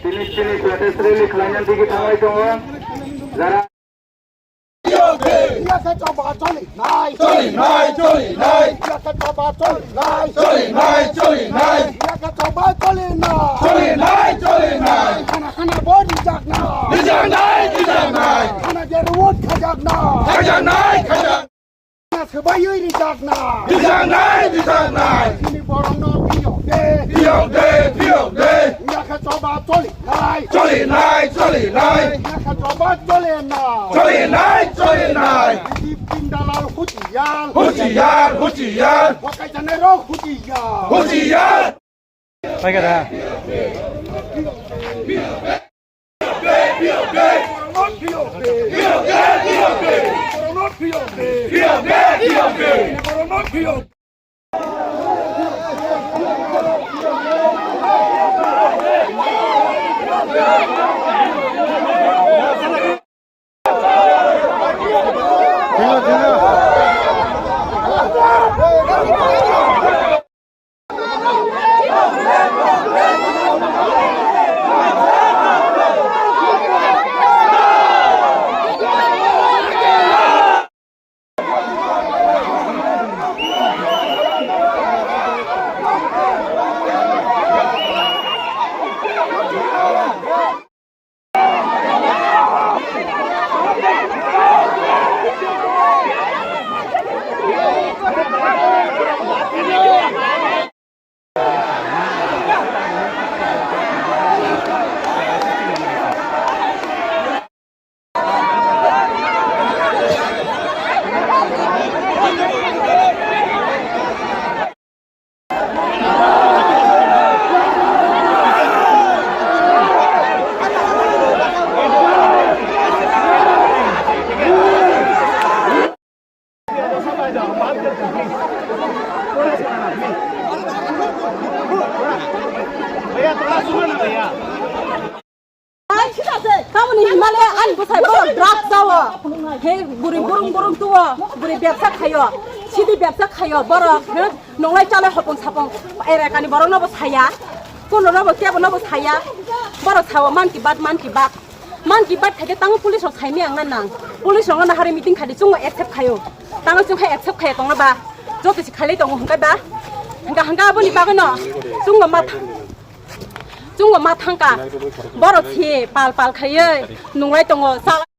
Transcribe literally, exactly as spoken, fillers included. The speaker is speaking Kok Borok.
Tini, tini protest rally khlaina digi thangwi tongo. Jara Yakhe choba choli nai. Choli nai, choli nai. Yakhe choba choli nai. Choli nai, choli nai. Yakhe choba choli nai. Choli nai, choli nai. Khana khana bo rijak nai. Rijak nai, rijak nai. Khana je ruwot khajak nai. Khajak nai, khajak. Swbaiwi rijaknai. Rijaknai, rijaknai. Chini borokno phiyok de. Phiyok de, phiyok de. Yakhe choba cholinai. Cholinai, cholinai. Yakhe choba cholinai. Cholinai, cholinai. Bidi pindalal huchiyar. Huchiyar, huchiyar. Hokaijanai rok huchiyar. Huchiyar. Paikha da. Tamoni himale ani bwsai borok drugs chawo. He buri burung burung tuwo, buri bebsa khayo, sidi bebsa khayo borok, he nonglai chalai hopong sapong erekani borok nobo saya, kuno nobo kebo nobo saya, borok sawo man ki bat, man ki bat, man ki bat khaikhe tango police rok saimaya wngna nang, police rok no nahari meeting khadi chungo accept khayo, tango chwng khe accept khaya tongno ba, joto si khalai tongo hwnkhe ba, hwnkha hwnkha aboni bagwino chungo ma. Chungo ma thangka, borok si pal pal khaiwi nunglai tongo, chala.